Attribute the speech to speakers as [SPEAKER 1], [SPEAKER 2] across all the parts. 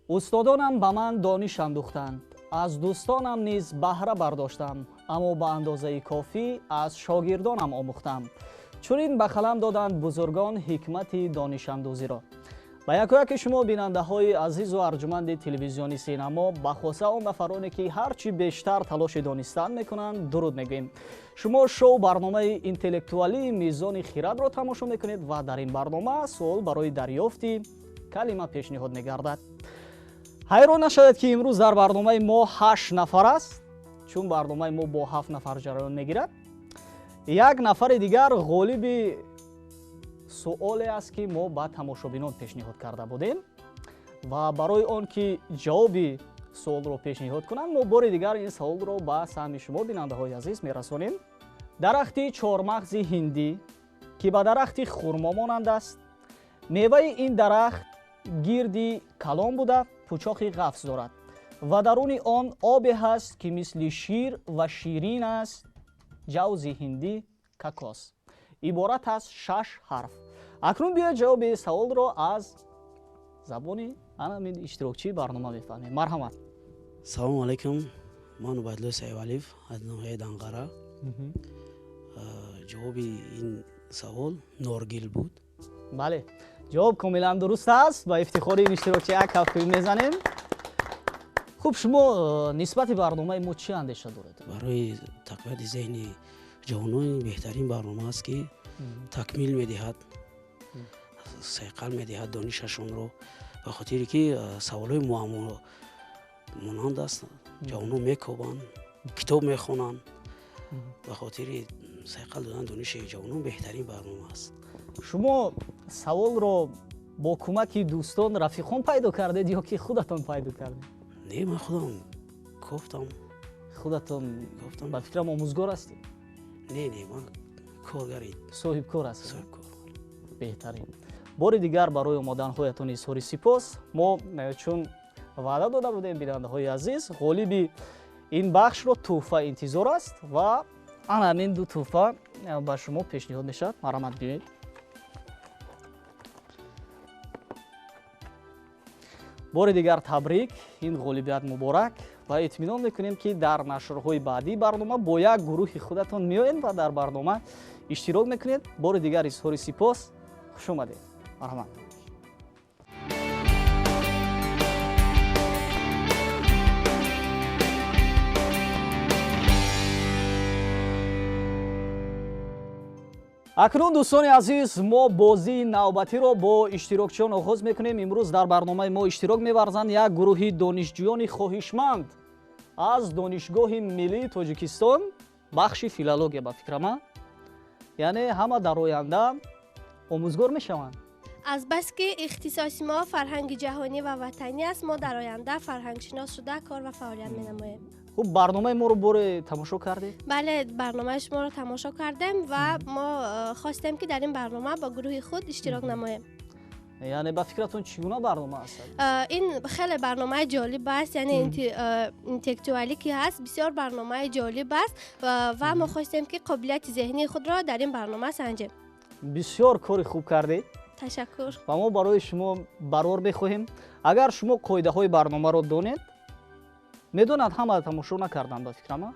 [SPEAKER 1] Устодонам ба ман дониш андӯхтанд, аз дӯстонам низ баҳра бардоштам, аммо ба андозаи кофӣ аз шогирдонам омӯхтам. Чунин ба қалам доданд бузургон ҳикмати донишандӯзиро. Ба якояки шумо бинандаҳои азизу арҷуманди телевизиони Синамо, ба хоса он нафароне ки ҳарчи бештар талоши донистан мекунанд, дуруд мегӯем. Шумо шоу барномаи интеллектуалии Мизони хирадро тамошо мекунед ва дар ин барнома суол барои дарёфти калима пешниҳод мегардад. Ҳайрон нашавед, ки имрӯз дар барномаи мо 8 нафар аст, чун барномаи мо бо 7 нафар ҷараён мегирад. Як нафари дигар ғолиби суоле аст, ки мо ба тамошобинон пешниҳод карда будем ва барои он ки ҷавоби суолро пешниҳод кунанд, мо бори дигар ин саволро ба саҳми шумо, бинандаҳои азиз, мерасонем. Дарахти чормағзи ҳиндӣ, ки ба дарахти хурмо монанд аст, меваи ин дарахт гирди калон буда, пучоқи ғафз дорад ва даруни он обе ҳаст, ки мисли шир ва ширин аст. Ҷавзи ҳиндӣ, кокос. Иборат аз 6 ҳарф. Акнун биёед ҷавоби саволро аз забони анамин иштирокчии барнома мефаҳмем. Марҳамат.
[SPEAKER 2] Салому алайкум, ман Убайдулло Саидвалиев аз ноҳияи Данғара. Ҷавоби ин савол норгил буд.
[SPEAKER 1] Бале, ҷавоб комилан дуруст аст. Ба ифтихори ин иштирокчи як кафкӯбӣ мезанем. Хуб, шумо нисбати барномаи мо чӣ андеша доред?
[SPEAKER 2] Барои тақвияти зеҳни ҷавонон беҳтарин барнома аст, ки такмил медиҳад, сайқал медиҳад донишашонро, ба хотире ки саволҳои муаммо монанд аст, ҷавонон мекобанд, китоб мехонанд. Ба хотири сайқал додани дониши ҷавонон беҳтарин барнома аст.
[SPEAKER 1] Шумо саволро бо кӯмаки дӯстон, рафиқон пайдо кардед ё ки худатон пайдо кардед?
[SPEAKER 2] Не, ман худам кофтам.
[SPEAKER 1] Худатон
[SPEAKER 2] кофтам.
[SPEAKER 1] Ба фикрам, омӯзгор ҳастед?
[SPEAKER 2] Не, не, ман коргари.
[SPEAKER 1] Соҳибкор ҳастед?
[SPEAKER 2] Соҳибкор.
[SPEAKER 1] Беҳтарин. Бори дигар барои омоданҳоятон изҳори сипос. Мо чун ваъда дода будем, бинандаҳои азиз, ғолиби ин бахшро тӯҳфа интизор аст ва ана ҳамин ду тӯҳфа ба шумо пешниҳод мешавад. Марҳамат, биёед. Бори дигар табрик, ин ғолибият муборак ва итминон мекунем, ки дар нашрҳои баъдии барнома бо як гурӯҳи худатон меоед ва дар барнома иштирок мекунед. Бори дигар изҳори сипос, хуш омадед. Марҳамат. Акнун, дӯстони азиз, мо бозии навбатиро бо иштирокчиён оғоз мекунем. Имрӯз дар барномаи мо иштирок меварзанд як гурӯҳи донишҷӯёни хоҳишманд аз Донишгоҳи миллии Тоҷикистон, бахши филология, ба фикрама. Яъне ҳама дар оянда омӯзгор мешаванд.
[SPEAKER 3] Азбаски ихтисоси мо фарҳанги ҷаҳонӣ ва ватанӣ аст, мо дар оянда фарҳангшинос шуда кор ва фаъолият менамоем.
[SPEAKER 1] Хуб, барномаи моро боре тамошо кардед?
[SPEAKER 3] Бале, барномаи шуморо тамошо кардем ва мо хостем, ки дар ин барнома бо гурӯҳи худ иштирок намоем.
[SPEAKER 1] Яъне ба фикратон чӣ гуна барнома аст?
[SPEAKER 3] Ин хеле барномаи ҷолиб аст, яъне интеллектуалӣ ки ҳаст, бисёр барномаи ҷолиб аст ва мо хостем, ки қобилияти зеҳнии худро дар ин барнома санҷем.
[SPEAKER 1] Бисёр кори хуб кардед.
[SPEAKER 3] Ташаккур.
[SPEAKER 1] Ва мо барои шумо барор мехоҳем. Агар шумо қоидаҳои барномаро донед, медонад ҳама тамошо накарданд, ба фикрама.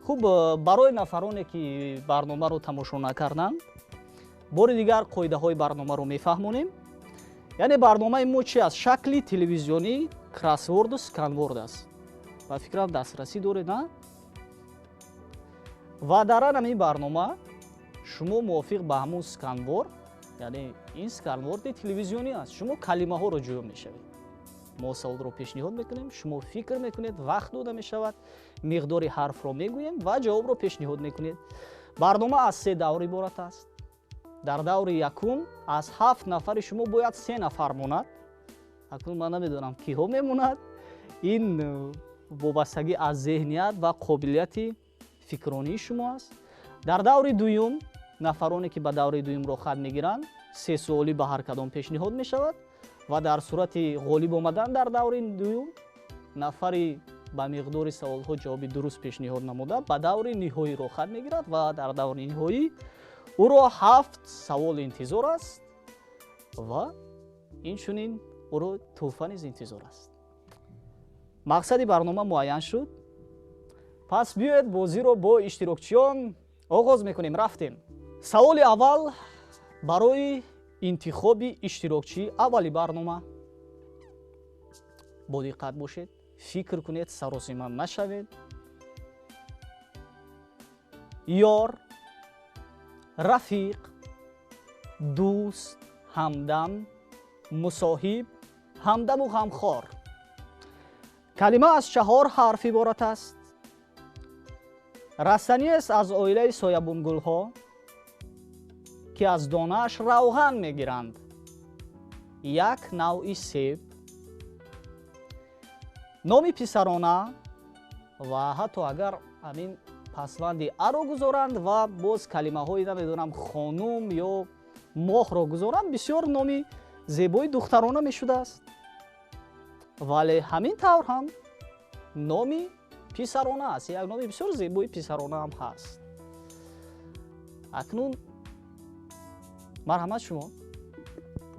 [SPEAKER 1] Хуб, барои нафароне ки барномаро тамошо накарданд, бори дигар қоидаҳои барномаро мефаҳмонем. Яъне барномаи мо чи аст? Шакли телевизионӣ кроссворду сканворд аст. Ба фикрам, дастрасӣ доред, на? Ва дар ҳамин барнома шумо мувофиқ ба ҳамун сканворд, яъне ин сканворди телевизионӣ аст, шумо калимаҳоро ҷӯё мешавед. Мо саволро пешниҳод мекунем, шумо фикр мекунед, вақт дода мешавад, миқдори ҳарфро мегӯем ва ҷавобро пешниҳод мекунед. Барнома аз 3 давр иборат аст. Дар даври якум аз 7 нафари шумо бояд 3 нафар монад. Акнун ман намедонам, киҳо мемонад. Ин вобастагӣ аз зеҳният ва қобилияти фикронии шумо аст. Дар даври дуюм нафароне ки ба даври дуюм роҳхат мегиранд, 3 суолӣ ба ҳар кадом пешниҳод мешавад ва дар сурати ғолиб омадан дар даври дуюм нафари ба миқдори саволҳо ҷавоби дуруст пешниҳод намуда ба даври ниҳоӣ роҳхат мегирад ва дар даври ниҳоӣ ӯро 7 савол интизор аст ва инчунин Ӯро тӯҳфа низ интизор аст. Мақсади барнома муайян шуд. Пас биёед бозиро бо иштирокчиён оғоз мекунем. Рафтем. Саволи аввал барои интихоби иштирокчии аввали барнома. Бо диққат бошед, фикр кунед, саросима нашавед. Ёр, рафиқ, дӯст, ҳамдам, мусоҳиб, ҳамдаму ғамхор. Калима аз 4 ҳарф иборат аст. Растаниест аз оилаи соябонгулҳо, ки аз донааш равған мегиранд. Як навъи себ. Номи писарона ва ҳатто агар ҳамин пасванди аро гузоранд ва боз калимаҳои намедонам хонум ё моҳро гузоранд, бисёр номи зебои духтарона мешудааст. Вале ҳамин тавр ҳам номи писарона аст. Як номи бисёр зебои писарона ҳам ҳаст. Акнун марҳамат шумо.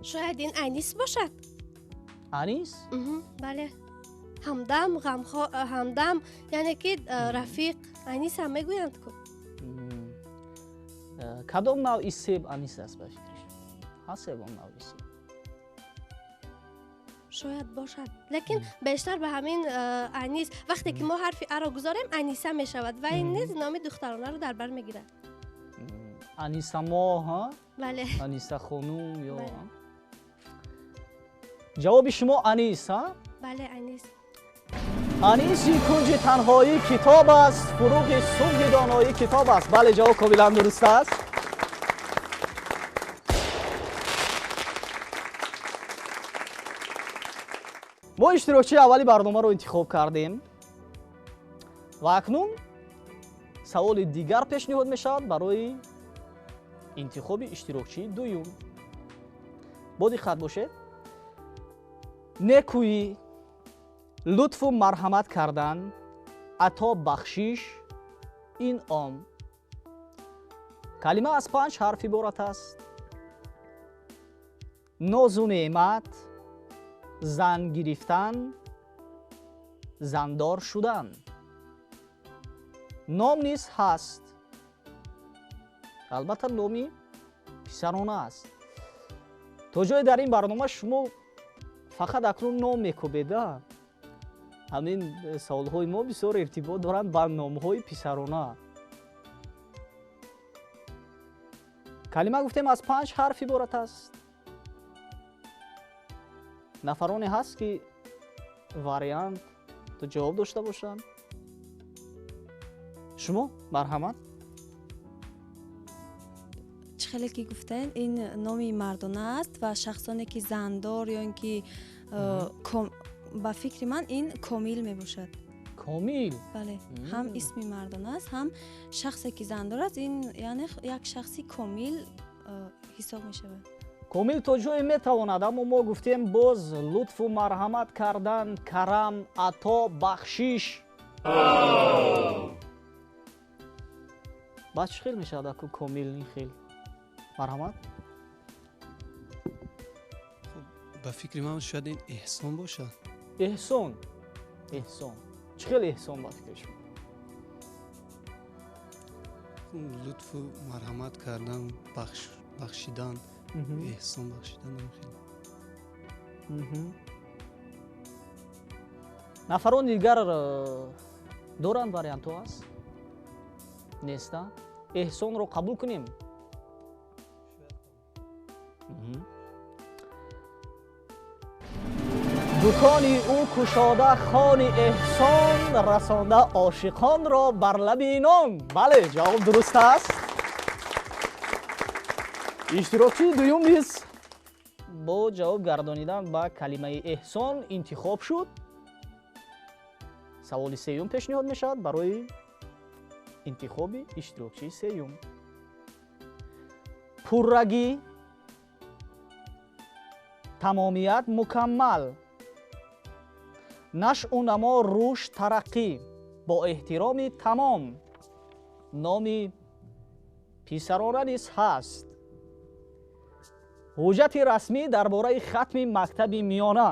[SPEAKER 3] Шояд ин Анис бошад?
[SPEAKER 1] Анис?
[SPEAKER 3] Бале. Ҳамдам, ҳамдам, яъне ки рафиқ, Анис ҳам мегӯянд ку.
[SPEAKER 1] Кадом навъи себ анис аст ба фикри шумо? Ҳаст ягон навъи себ?
[SPEAKER 3] Шояд бошад, лекин бештар ба ҳамин анис, вақте ки мо ҳарфи аро гузорем, Аниса мешавад ва ин низ номи духтаронаро дар бар мегирад.
[SPEAKER 1] Аниса моҳ, ҳа?
[SPEAKER 3] Бале.
[SPEAKER 1] Аниса хонум ё ҷавоби шумо Анис, ҳа?
[SPEAKER 3] Бале, Анис.
[SPEAKER 1] Аниси кунҷи танҳоӣ китоб аст, фуруғи субҳи доноӣ китоб аст. Бале, ҷавоб комилан дуруст аст. Мо иштирокчии аввали барномаро интихоб кардем ва акнун саволи дигар пешниҳод мешавад барои интихоби иштирокчии дуюм. Бо диққат бошед. Некӯӣ, лутфу марҳамат кардан, ато бахшиш, инъом. Калима аз 5 ҳарф иборат аст. Нозу неъмат, зан гирифтан, зандор шудан. Ном низ ҳаст. Албатта номи писарона аст. То ҷое дар ин барнома шумо фақат акнун ном мекӯбед. Ҳамин саволҳои мо бисёр иртибот доранд ба номҳои писарона. Калима гуфтем аз 5 ҳарф иборат аст. Нафароне ҳаст ки вариант то ҷавоб дошта бошанд. Шумо марҳамат.
[SPEAKER 4] Чӣ хеле ки гуфтед, ин номи мардона аст ва шахсоне ки зандор ё ин ки ба фикри ман ин Комил мебошад.
[SPEAKER 1] Комил?
[SPEAKER 4] Бале, ҳам исми мардона аст, ҳам шахсе ки зандор аст, ин яъне як шахси комил ҳисоб мешавад.
[SPEAKER 1] Комил то ҷое метавонад, аммо мо гуфтем боз лутфу марҳамат кардан, карам, ато, бахшиш. Баъд чӣ хел мешавад аку комил ин хел? Марҳамат.
[SPEAKER 5] Ба фикри ман шояд ин эҳсон бошад.
[SPEAKER 1] Эҳсон. Эҳсон. Чӣ хел эҳсон ба фикри шумо?
[SPEAKER 5] Лутфу марҳамат кардан, бахшидан, эҳсон бахшидан хел.
[SPEAKER 1] Нафарон дигар доранд вариантҳо аст? Неста? Эҳсонро қабул кунем? Дукони ӯ кушода хони эҳсон, расонда ошиқонро бар лаби инон. Бале, ҷавоб дуруст аст. Иштирокчии дуюм низ бо ҷавоб гардонидан ба калимаи эҳсон интихоб шуд. Саволи сеюм пешниҳод мешавад барои интихоби иштирокчии сеюм. Пуррагӣ, тамомият мукаммал, нашъу намо, рушд, тараққӣ, бо эҳтироми тамом. Номи писарона низ ҳаст. Ҳуҷҷати расмӣ дар бораи хатми мактаби миёна.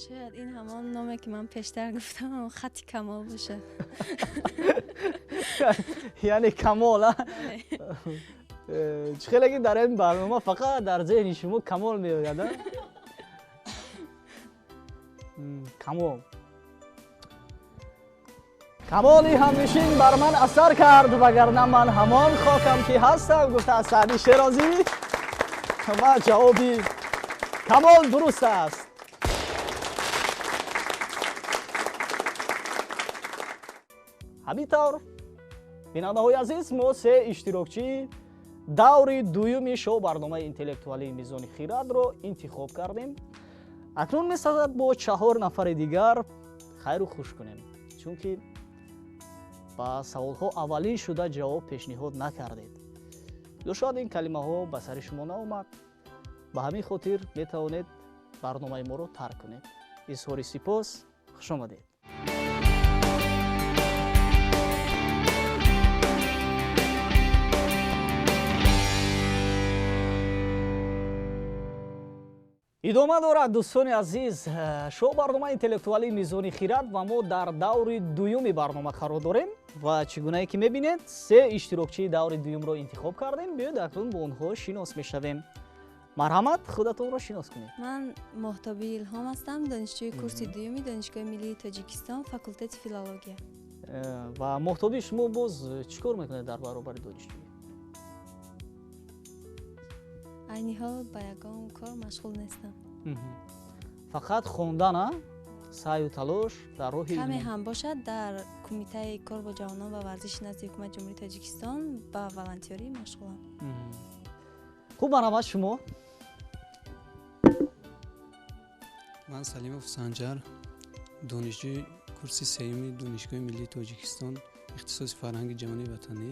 [SPEAKER 4] Шояд ин ҳамон номе ки ман пештар гуфтам, хати Камол бошад.
[SPEAKER 1] Яъне Камол, а? Чӣ хеле ки дар ин барнома фақат дар зеҳни шумо Камол меояд, а? Камол. Камоли ҳамнишин бар ман асар кард, вагарна ман ҳамон хокам ки ҳастам, гуфтааст Саъди Шерозӣ. Ва ҷавоби Камол дуруст аст. Ҳамин тавр, бинандаҳои азиз, мо се иштирокчии даври дуюми шоу барномаи интеллектуалии Мизони хирадро интихоб кардем. Акнун месазад бо 4 нафари дигар хайру хуш кунем, чунки ба саволҳо аввалин шуда ҷавоб пешниҳод накардед. Ё шояд ин калимаҳо ба сари шумо наомад. Ба ҳамин хотир метавонед барномаи моро тарк кунед. Изҳори сипос, хуш омадед. Идома дорад, дӯстони азиз, шоу барномаи интеллектуалии Мизони хирад ва мо дар даври дуюми барнома қарор дорем ва чӣ гунае ки мебинед, се иштирокчии даври дуюмро интихоб кардем. Биёед акнун бо онҳо шинос мешавем. Марҳамат, худатонро шинос кунед.
[SPEAKER 4] Ман Моҳтоби Илҳом ҳастам, донишҷӯи курси дуюми Донишгоҳи миллии Тоҷикистон, факултети филология.
[SPEAKER 1] Ва Моҳтоби, шумо боз чӣ кор мекунед дар баробари донишҷӯӣ?
[SPEAKER 4] Айни ҳол ба ягон кор машғул нестам.
[SPEAKER 1] Фақат хондан, а? Саъю талош дар роҳи
[SPEAKER 4] каме
[SPEAKER 1] илм.
[SPEAKER 4] Ҳам бошад, дар Кумитаи кор бо ҷавонон ва варзиши назди Ҳукумати Ҷумҳурии Тоҷикистон ба волонтёрӣ машғулам.
[SPEAKER 1] Хуб, марҳамат, шумо?
[SPEAKER 5] Ман Салимов Санҷар, донишҷӯи курси сеюми Донишгоҳи миллии Тоҷикистон, ихтисоси фарҳанги ҷаҳонии ватанӣ.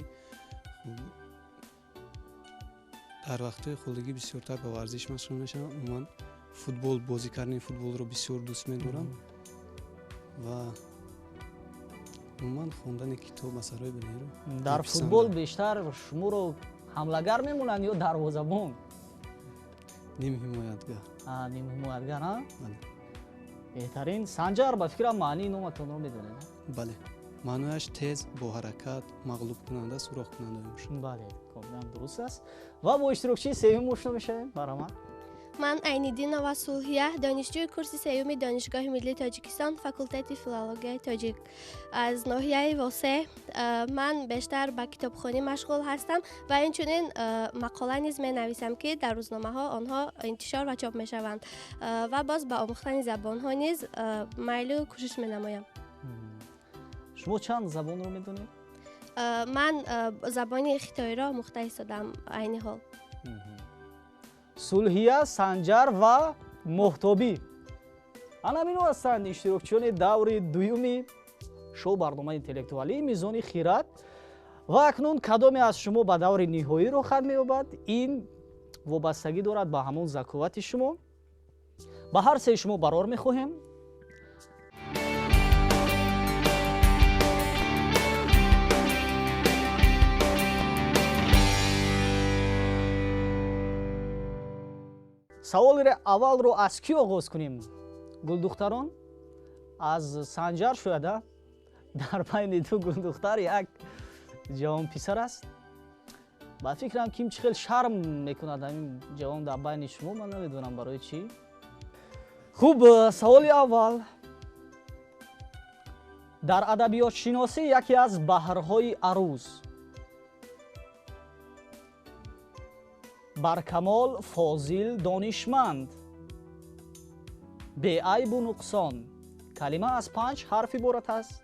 [SPEAKER 5] Дар вақтҳои холигӣ бисёртар ба варзиш машғул мешавам. Умуман футбол, бозӣ кардани футболро бисёр дӯст медорам ва умуман хондани китоб, асарҳои бадииро
[SPEAKER 1] дар
[SPEAKER 5] меписандам.
[SPEAKER 1] Футбол бештар шуморо ҳамлагар мемонанд ё дарвозабон?
[SPEAKER 5] Нимҳимоятгар.
[SPEAKER 1] Нимҳимоятгар, а?
[SPEAKER 5] Бале.
[SPEAKER 1] Беҳтарин. Санҷар, ба фикрам маънии номатонро медонед, а?
[SPEAKER 5] Бале, маънояш тез, бо ҳаракат, мағлубкунанда, сурохкунанда мебошад.
[SPEAKER 1] Бале, комилан дуруст аст. Ва бо иштирокчии сеюм ошно мешавем. Марҳамат.
[SPEAKER 3] Ман Айниддинова Сулҳия, донишҷӯи курси сеюми Донишгоҳи миллии Тоҷикистон, факултети филологияи тоҷик, аз ноҳияи Восе. Ман бештар ба китобхонӣ машғул ҳастам ва инчунин мақола низ менависам, ки дар рӯзномаҳо онҳо интишор ва чоп мешаванд. Ва боз ба омӯхтани забонҳо низ майлу кӯшиш менамоям.
[SPEAKER 1] Шумо чанд забонро медонед?
[SPEAKER 3] Ман забони хитоиро омӯхта истодам айни ҳол.
[SPEAKER 1] Сулҳия, Санҷар ва Моҳтобӣ. Ана ҳаминҳо ҳастанд иштирокчиёни даври дуюми шоу барномаи интеллектуалии Мизони хирад. Ва акнун кадоме аз шумо ба даври ниҳоӣ роҳхат меёбад, ин вобастагӣ дорад ба ҳамон заковати шумо. Ба ҳар сеи шумо барор мехоҳем. Саволи аввалро аз кӣ оғоз кунем? Гулдухтарон? Аз Санҷар шояд, а? Дар байни ду гулдухтар як ҷавонписар аст. Ба фикрам, ким чӣ хел шарм мекунад ҳамин ҷавон дар байни шумо, ман намедонам барои чӣ. Хуб, саволи аввал. Дар адабиётшиносӣ яке аз баҳрҳои аруз. Баркамол, фозил, донишманд. Беайбу нуқсон. Калима аз 5 ҳарф иборат аст.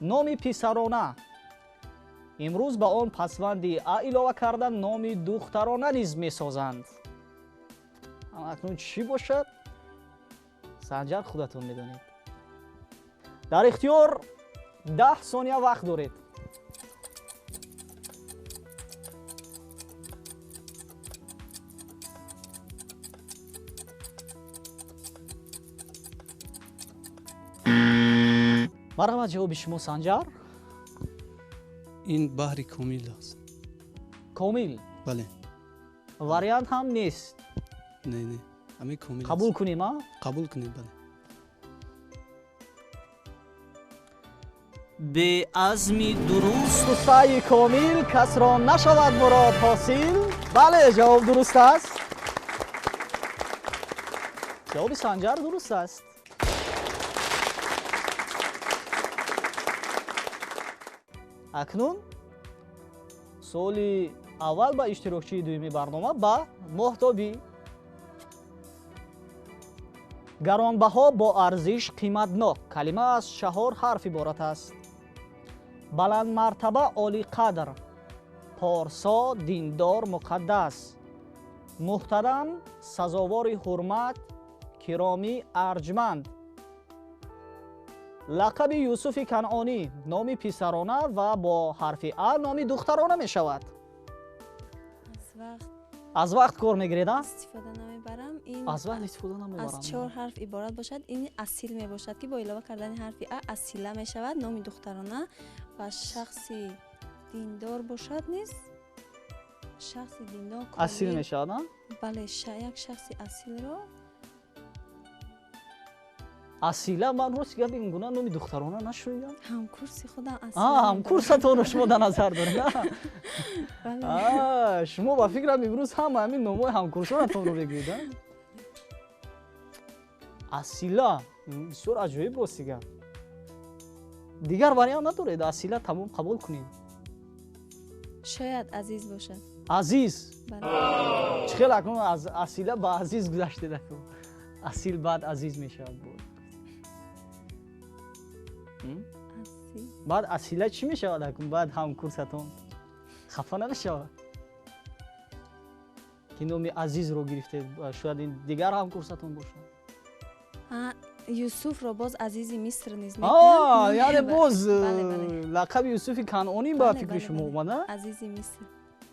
[SPEAKER 1] Номи писарона. Имрӯз ба он пасванди а илова карда номи духтарона низ месозанд. Акнун чӣ бошад? Санҷар, худатон медонед. Дар ихтиёр 10 сония вақт доред. Марҳамат, ҷавоби шумо, Санҷар?
[SPEAKER 5] Ин баҳри комил аст.
[SPEAKER 1] Комил?
[SPEAKER 5] Бале.
[SPEAKER 1] Вариант ҳам нест.
[SPEAKER 5] Не, не, ҳамин комил.
[SPEAKER 1] Қабул кунем, а?
[SPEAKER 5] Қабул кунем, бале.
[SPEAKER 1] Беазми дурусту саъи комил касро нашавад мурод ҳосил. Бале, ҷавоб дуруст аст. Ҷавоби Санҷар дуруст аст. Акнун суоли аввал ба иштирокчии дуюми барнома, ба Моҳтобӣ. Гаронбаҳо, бо арзиш, қиматнок. Калима аз чаҳор ҳарф иборат аст. Баландмартаба, олиқадр, порсо, диндор, муқаддас, муҳтарам, сазовори ҳурмат, киромӣ, арҷманд. Лақаби Юсуфи Канъонӣ, номи писарона ва бо ҳарфи А номи духтарона мешавад. Аз вақт кор мегиред, а?
[SPEAKER 4] Истифода намебарам.
[SPEAKER 1] Аз вақт истифода намебарам.
[SPEAKER 4] Аз чор ҳарф иборат бошад, ин асил мебошад, ки бо илова кардани ҳарфи А асила мешавад, номи духтарона, ва шахси диндор бошад низ, шахси диндор
[SPEAKER 1] асил мешавад, а?
[SPEAKER 4] Бале, як шахси асилро.
[SPEAKER 1] Асила, ман рост гап ин гуна номи духтарона нашунидам.
[SPEAKER 4] Ҳамкурси худам Асила.
[SPEAKER 1] Ҳамкурсатонро шумо дар назар доред? Шумо ба фикрам имрӯз ҳама ҳамин номҳои ҳамкурсонатонро мегӯед. Асила бисёр аҷоиб, рости гап. Дигар вариант надоред? Асила, тамом, қабул кунед.
[SPEAKER 4] Шояд Азиз бошад.
[SPEAKER 1] Азиз? Чӣ хел акнун аз Асила ба Азиз гузаштед? Асил баъд Азиз мешавад. Баъд Асила чӣ мешавад акнун? Баъд ҳамкурсатон хафа намешавад, ки номи Азизро гирифтед? Шояд ин дигар ҳамкурсатон бошад.
[SPEAKER 4] Юсуфро боз Азизи Миср низ.
[SPEAKER 1] Яъне боз лақаби Юсуфи Канъонӣ ба фикри шумо омада?
[SPEAKER 4] Азизи Миср.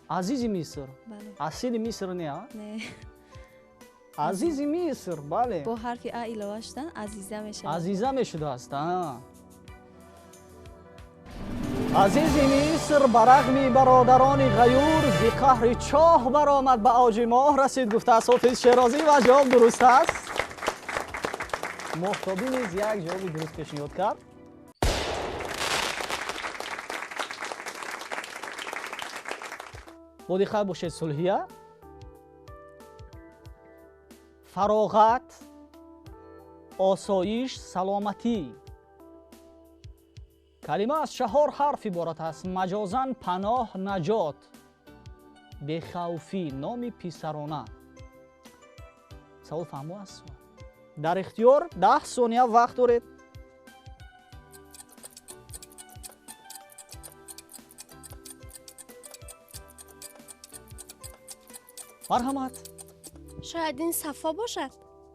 [SPEAKER 1] Азизи Миср. Асили Миср не, а? Азизи Миср, бале.
[SPEAKER 4] Бо ҳарфи А илова шудан Азиза мешавад.
[SPEAKER 1] Азиза мешудааст. Азизи Миср ба рағми бародарони ғаюр зи қаҳри чоҳ баромад, ба авҷи моҳ расид, гуфтааст Ҳофиз Шерозӣ, ва ҷавоб дуруст аст. Моҳтобӣ низ як ҷавоби дуруст пешниҳод кард. Бо диққат бошед, Сулҳия. Фароғат, осоиш, саломатӣ. Калима аз чаҳор ҳарф иборат аст. Маҷозан паноҳ, наҷот, бехавфӣ, номи писарона. Савол фаҳмо аст? Дар ихтиёр 10 сония вақт доред. Марҳамат.
[SPEAKER 3] Шояд ин Сафо бошад.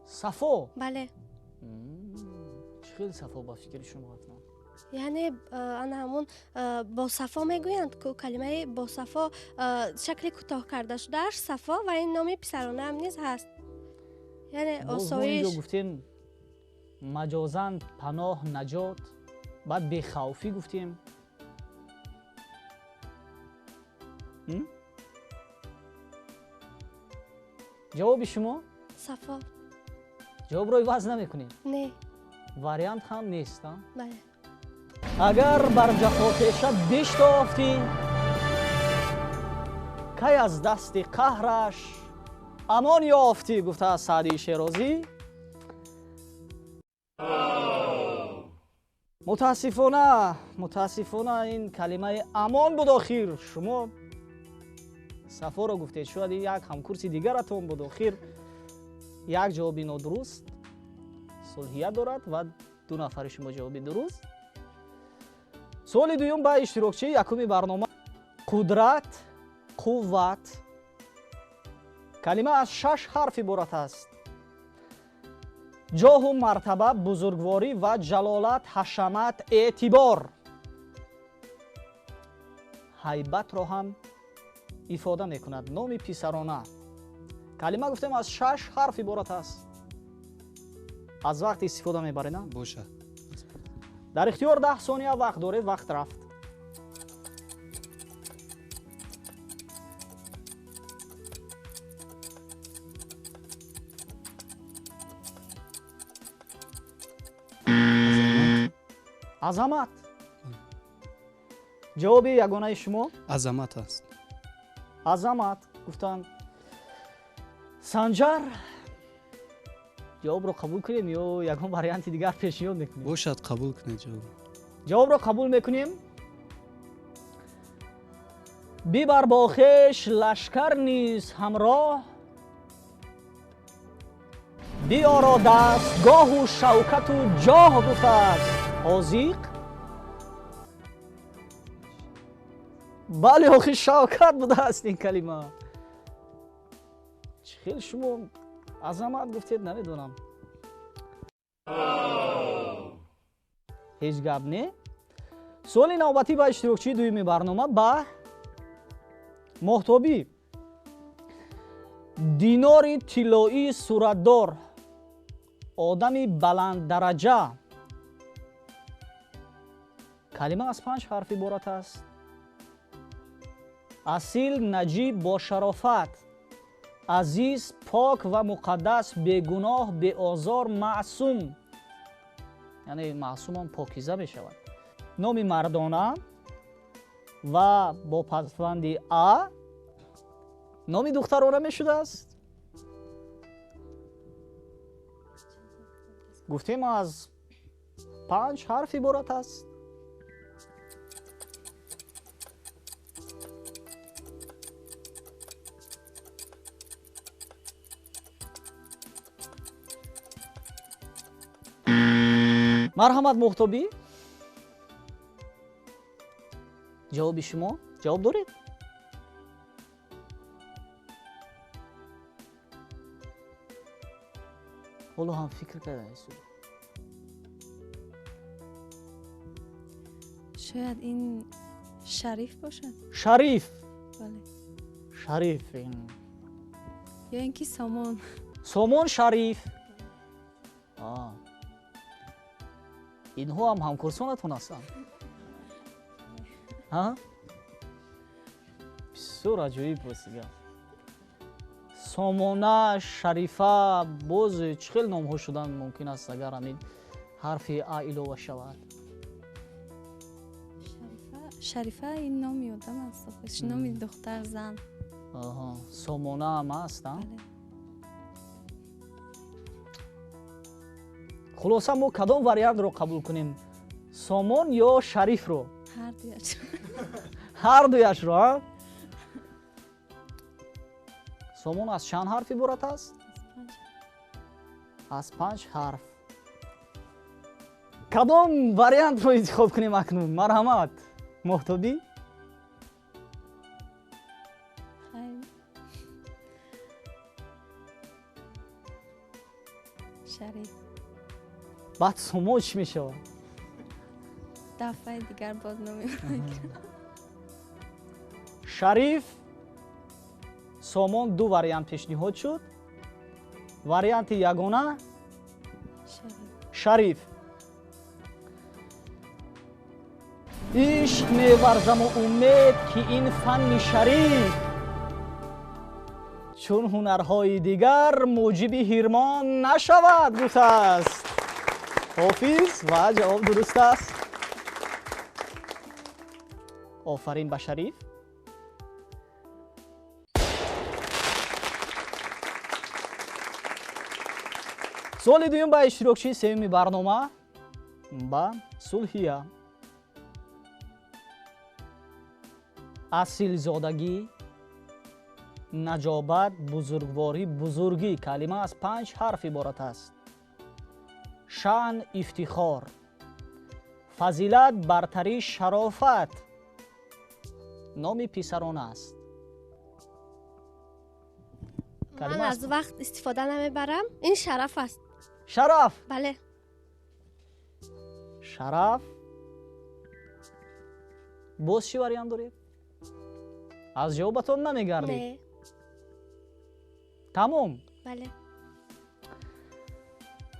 [SPEAKER 1] Сафо?
[SPEAKER 3] Бале.
[SPEAKER 1] Чӣ хел Сафо ба фикри шумо ҳатман?
[SPEAKER 3] Яъне ана ҳамун босафо мегӯянд, ку калимаи босафо шакли кӯтоҳ карда шудааш Сафо, ва ин номи писаронаам низ ҳаст. Яъне осоиш.
[SPEAKER 1] Инҷо гуфтем маҷозан паноҳ, наҷот, баъд бехавфӣ гуфтем. Ҷавоби шумо?
[SPEAKER 3] Сафо.
[SPEAKER 1] Ҷавобро иваз намекунед?
[SPEAKER 3] Не.
[SPEAKER 1] Вариант ҳам нест, а?
[SPEAKER 3] Бале.
[SPEAKER 1] Агар бар ҷафопеша биштофтӣ, кай аз дасти қаҳраш амон ёфтӣ, гуфтааст Саъдии Шерозӣ. Мутаассифона, мутаассифона, ин калимаи амон буд охир. Шумо Сафоро гуфтед, шояд ин як ҳамкурси дигаратон буд. Охир як ҷавоби нодуруст Сулҳия дорад ва ду нафари шумо ҷавоби дуруст. Суоли дуюм ба иштирокчии якуми барнома. Қудрат, қувват. Калима аз шаш ҳарф иборат аст. Ҷоҳу мартаба, бузургворӣ ва ҷалолат, ҳашамат, эътибор. Ҳайбатро ҳам ифода мекунад. Номи писарона. Калима гуфтем аз шаш ҳарф иборат аст. Аз вақт истифода мебаред, на?
[SPEAKER 5] Бошад.
[SPEAKER 1] Дар ихтиёр 10 сония вақт доред, вақт рафт. Азамат. Ҷавоби ягонаи шумо?
[SPEAKER 5] Азамат аст.
[SPEAKER 1] Азамат гуфтанд. Санҷар, ҷавобро қабул кунем ё ягон варианти дигар пешниҳод мекунем?
[SPEAKER 5] Бошад, қабул кунед ҷавоб.
[SPEAKER 1] Ҷавобро қабул мекунем. Бибар бо хеш лашкар низ ҳамроҳ, биёро дастгоҳу шавкату ҷоҳ, гуфтааст ҳозиқ. Бале, охи шавкат будааст ин калима. Чӣ хел шумо азамат гуфтед, намедонам. Ҳеҷ гап не. Суоли навбатӣ ба иштирокчии дуюми барнома, ба Моҳтобӣ. Динори тиллоии суратдор, одами баланддараҷа. Калима аз 5 ҳарф иборат аст. Асил, наҷиб, бошарофат, азиз, пок ва муқаддас, бегуноҳ, беозор, маъсум. Яъне маъсумам покиза мешавад. Номи мардона ва бо пасванди а номи духтарона мешудааст. Гуфтем аз 5 ҳарф иборат аст. Марҳамат, Моҳтобӣ, ҷавоби шумо? Ҷавоб доред? Ҳоло ҳам фикр кардаед.
[SPEAKER 4] Шояд ин Шариф бошад.
[SPEAKER 1] Шариф?
[SPEAKER 4] Бале.
[SPEAKER 1] Шариф.
[SPEAKER 4] Ё ин ки Сомон.
[SPEAKER 1] Сомон, Шариф. Инҳо ҳам ҳамкурсонатон ҳастанд? Бисёр аҷоиб ростига. Сомона, Шарифа, боз чӣ хел номҳо шудан мумкин аст, агар ҳамин ҳарфи а илова шавад?
[SPEAKER 4] Шарифа ин номи одам аст, номи духтар, зан.
[SPEAKER 1] Сомона ҳам аст. Хулоса, мо кадом вариантро қабул кунем? Сомон ё Шарифро? Ҳар дуяшро. Сомон аз чанд ҳарф иборат аст? Аз 5 ҳарф. Кадом вариантро интихоб кунем акнун? Марҳамат, Моҳтобӣ.
[SPEAKER 4] Шариф.
[SPEAKER 1] Баъд Сомон чӣ мешавад?
[SPEAKER 4] Дафъаи дигар боз номи.
[SPEAKER 1] Шариф, Сомон, ду вариант пешниҳод шуд. Варианти ягона Шариф. Ишқ меварзаму умед, ки ин фанни шариф, чун ҳунарҳои дигар муҷиби ҳирмон нашавад, гуфтааст Ҳофиз, ва ҷавоб дуруст аст. Офарин ба Шариф. Суоли дуюм ба иштирокчии сеюми барнома, ба Сулҳия. Асилзодагӣ, наҷобат, бузургворӣ, бузургӣ. Калима аз 5 ҳарф иборат аст. Шаън, ифтихор, фазилат, бартарӣ, шарофат. Номи писарона аст.
[SPEAKER 3] Ман аз вақт истифода намебарам. Ин шараф аст.
[SPEAKER 1] Шараф?
[SPEAKER 3] Бале.
[SPEAKER 1] Шараф. Боз чӣ вариант доред? Аз ҷавобатон намегардед?
[SPEAKER 3] Не.
[SPEAKER 1] Тамом?
[SPEAKER 3] Бале.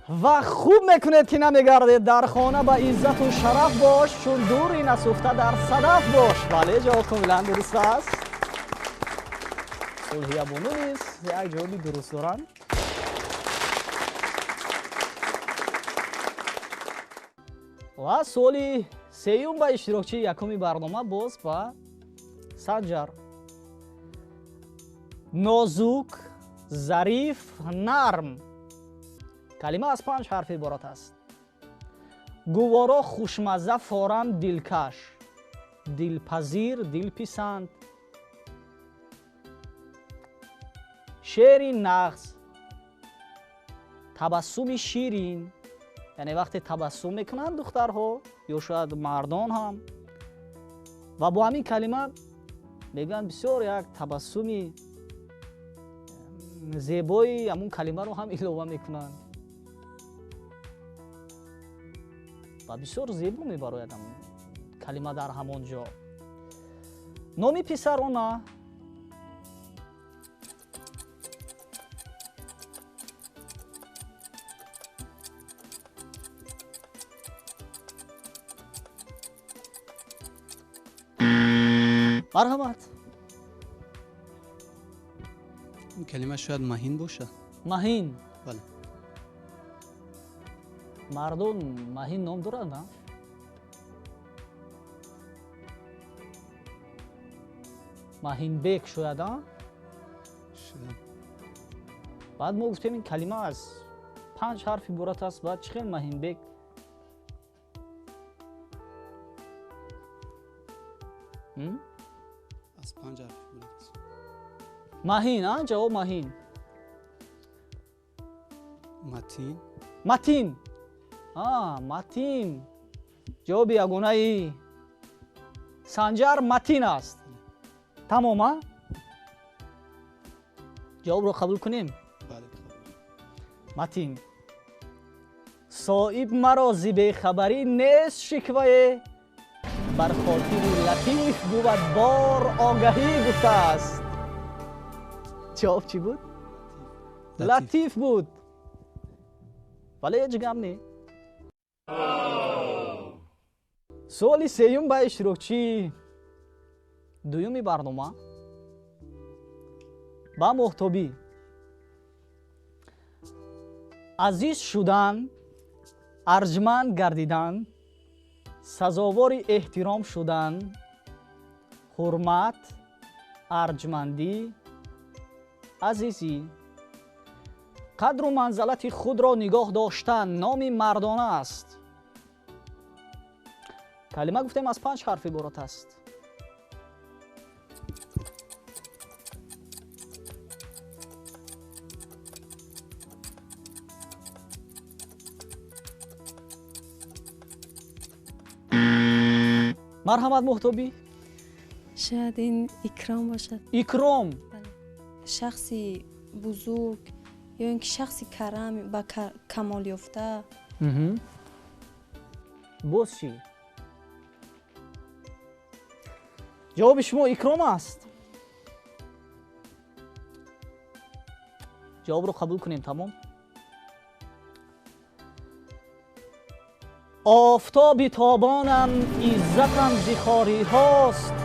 [SPEAKER 1] Ва хуб мекунед, ки намегардед. Дар хона ба иззату шараф бош, чун дури насӯхта дар садаф бош. Бале, ҷавоб комилан дуруст аст. Сулҳиябону низ як ҷавоби дуруст доранд. Ва суоли сеюм ба иштирокчии якуми барнома боз ба Санҷар. Нозук, зариф, нарм. Калима аз 5 ҳарф иборат аст. Гуворо, хушмазза, форам, дилкаш. Дилпазир, дилписанд. Шеъри нағз, табассуми ширин. Яъне вақте табассум мекунанд духтарҳо ё шояд мардон ҳам, ва бо ҳамин калима мегӯянд бисёр як табассуми зебои ҳамун калимаро ҳам илова мекунанд ва бисёр зебо мебарояд ҳамун калима дар ҳамон ҷо. Номи писарона. Марҳамат.
[SPEAKER 5] Ин калима шояд маҳин бошад.
[SPEAKER 1] Маҳин?
[SPEAKER 5] Бале.
[SPEAKER 1] Мардон маҳин ном доранд, на? Маҳинбек шояд, а?
[SPEAKER 5] Шояд.
[SPEAKER 1] Баъд мо гуфтем ин калима аз 5 ҳарф иборат аст, баъд чӣ хел Маҳинбек?
[SPEAKER 5] Аз 5 ҳарф иборат аст.
[SPEAKER 1] Маҳин, а? Ҷавоб маҳин.
[SPEAKER 5] Матин.
[SPEAKER 1] Матин. Матин. Ҷавоби ягонаи Санҷар матин аст. Тамом, а? Ҷавобро қабул кунем?
[SPEAKER 5] Бале, қабул.
[SPEAKER 1] Матин. Соиб маро зи бехабарӣ нест шиквае, бар хотири латиф бувад бор огаҳӣ гуфтааст. Ҷавоб чӣ буд? Латиф буд. Вале ҳеҷ гап не. Суоли сеюм ба иштирокчии дуюми барнома ба Моҳтобӣ. Азиз шудан, арҷманд гардидан, сазовори эҳтиром шудан, ҳурмат, арҷмандӣ, азизӣ. Қадру манзалати худро нигоҳ доштан номи мардона аст. Калима гуфтем аз 5 ҳарф иборат аст. Марҳамат, Моҳтобӣ.
[SPEAKER 4] Шояд ин икром бошад.
[SPEAKER 1] Икром.
[SPEAKER 4] Бале. Шахси бузург ё ин ки шахси карам ба камол ёфта.
[SPEAKER 1] Боз чӣ? Ҷавоби шумо икром аст. Ҷавобро қабул кунем, тамом. Офтоби тобонам, иззатам зи хориҳост,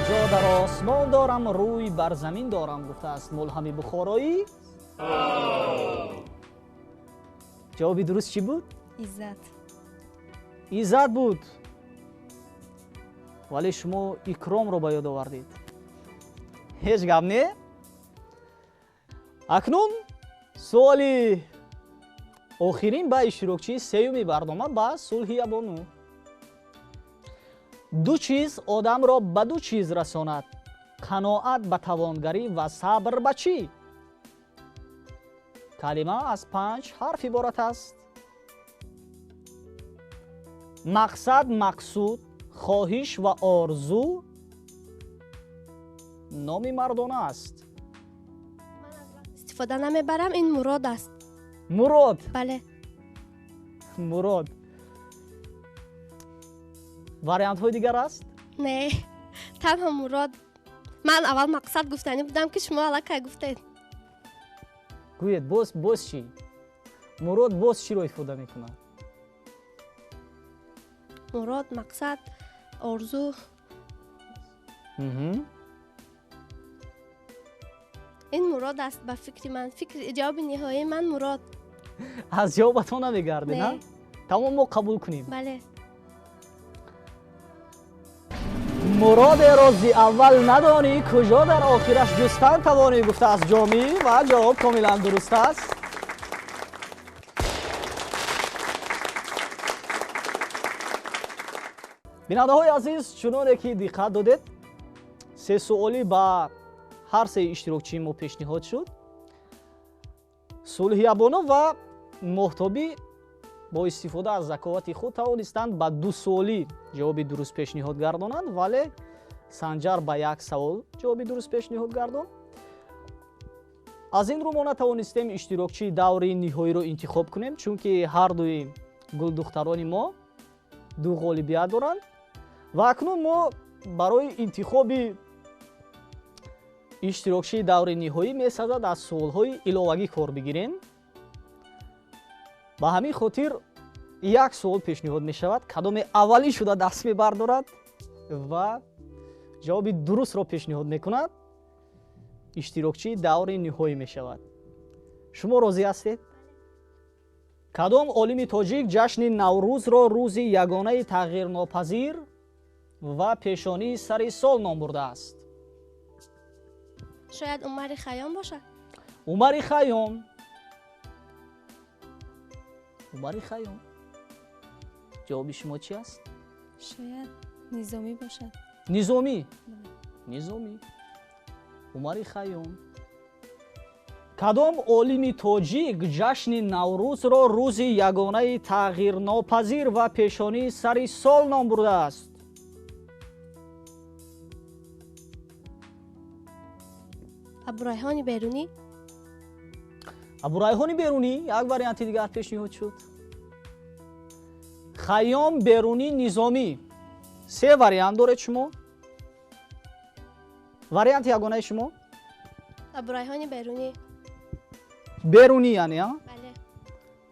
[SPEAKER 1] ҷо дар осмон дорам, рӯй бар замин дорам, гуфтааст Мулҳами Бухороӣ. Ҷавоби дуруст чӣ буд?
[SPEAKER 4] Иззат.
[SPEAKER 1] Иззат буд. Вале шумо икромро ба ёд овардед. Ҳеҷ гап не? Акнун суоли охирин ба иштирокчии сеюми барнома ба Сулҳиябону. Ду чиз одамро ба ду чиз расонад: қаноат ба тавонгарӣ ва сабр ба чӣ? Калима аз 5 ҳарф иборат аст. Мақсад, мақсуд, хоҳиш ва орзу номи мардона аст.
[SPEAKER 3] Ман аз вақт истифода намебарам, ин мурод аст.
[SPEAKER 1] Мурод?
[SPEAKER 3] Бале.
[SPEAKER 1] Мурод. Вариантҳои дигар аст?
[SPEAKER 3] Не, танҳо мурод. Ман аввал мақсад гуфтанӣ будам, ки шумо аллакай гуфтед.
[SPEAKER 1] Гӯед, боз чӣ? Мурод боз чиро ифода мекунад?
[SPEAKER 3] Мурод, мақсад, орзу. Ин мурод аст ба фикри ман. Ҷавоби ниҳоии ман мурод.
[SPEAKER 1] Аз ҷавобатон намегардед, на? Тамом, мо қабул кунем.
[SPEAKER 3] Бале.
[SPEAKER 1] Муродеро зи аввал надонӣ, куҷо дар охираш ҷустан тавонӣ, гуфтааст Ҷомӣ ва ҷавоб комилан дуруст аст. Бинандаҳои азиз, чуноне ки диққат додед, се суолӣ ба ҳар се иштирокчии мо пешниҳод шуд. Сулҳиябону ва Моҳтобӣ бо истифода аз заковати худ тавонистанд ба ду суолӣ ҷавоби дуруст пешниҳод гардонанд, вале Санҷар ба як савол ҷавоби дуруст пешниҳод гардонд. Аз ин рӯ мо натавонистем иштирокчии даври ниҳоиро интихоб кунем, чунки ҳар дуи гулдухтарони мо ду ғолибият доранд ва акнун мо барои интихоби иштирокчии даври ниҳоӣ месазад аз суолҳои иловагӣ кор бигирем. Ба ҳамин хотир як суол пешниҳод мешавад, кадоме аввалин шуда даст мебардорад ва ҷавоби дурустро пешниҳод мекунад, иштирокчии даври ниҳоӣ мешавад. Шумо розӣ ҳастед? Кадом олими тоҷик ҷашни Наврӯзро рӯзи ягонаи тағйирнопазир ва пешонии сари сол ном бурдааст?
[SPEAKER 3] Шояд Умари Хайём бошад?
[SPEAKER 1] Умари Хайём. Умари Хайём. Ҷавоби шумо чи аст?
[SPEAKER 4] Шояд Низомӣ бошад.
[SPEAKER 1] Низомӣ? Низомӣ. Умари Хайём. Кадом олими тоҷик ҷашни Наврӯзро рӯзи ягонаи тағйирнопазир ва пешонии сари сол ном бурдааст?
[SPEAKER 3] Абурайҳони Берунӣ.
[SPEAKER 1] Абурайҳони Берунӣ як варианти дигар пешниҳод шуд. Хайём, Берунӣ, Низомӣ. Се вариант доред шумо. Варианти ягонаи шумо?
[SPEAKER 3] Абурайҳони Берунӣ.
[SPEAKER 1] Берунӣ яъне, а?
[SPEAKER 3] Бале.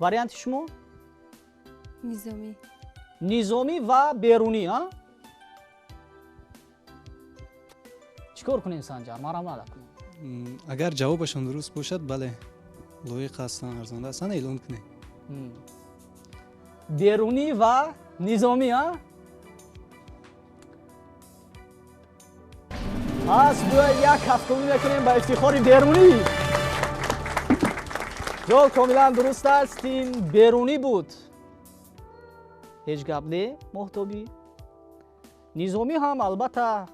[SPEAKER 1] Варианти шумо?
[SPEAKER 4] Низомӣ.
[SPEAKER 1] Низомӣ ва Берунӣ, а? Чӣ кор кунем, Санҷар? Марамада кунем.
[SPEAKER 5] Агар ҷавобашон дуруст бошад, бале, лоиқ ҳастанд, арзанда ҳастанд, эълон кунед.
[SPEAKER 1] Берунӣ ва Низомӣ, а? Пас биёед як кафкунӣ мекунем ба ифтихори Берунӣ. Ҷавоб комилан дуруст аст, ин Берунӣ буд. Ҳеҷ гап не, Моҳтобӣ. Низомӣ ҳам албатта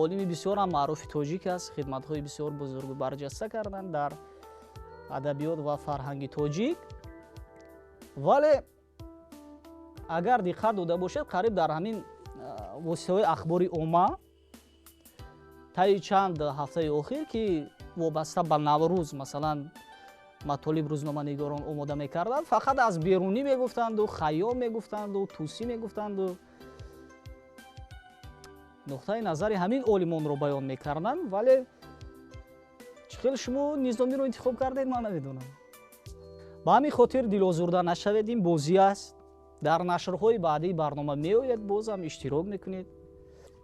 [SPEAKER 1] олими бисёр ҳам маъруфи тоҷик аст, хидматҳои бисёр бузургу барҷаста карданд дар адабиёт ва фарҳанги тоҷик. Вале агар диққат дода бошед, қариб дар ҳамин воситаҳои ахбори омма таи чанд ҳафтаи охир, ки вобаста ба Наврӯз масалан матолиб рӯзноманигорон омода мекарданд, фақат аз Берунӣ мегуфтанду Хайём мегуфтанду Тӯсӣ мегуфтанду нуқтаи назари ҳамин олимонро баён мекарданд. Вале чӣ хел шумо Низомиро интихоб кардед, ман намедонам. Ба ҳамин хотир дилозурда нашавед, ин бозӣ аст. Дар нашрҳои баъдии барнома меояд, бозам иштирок мекунед.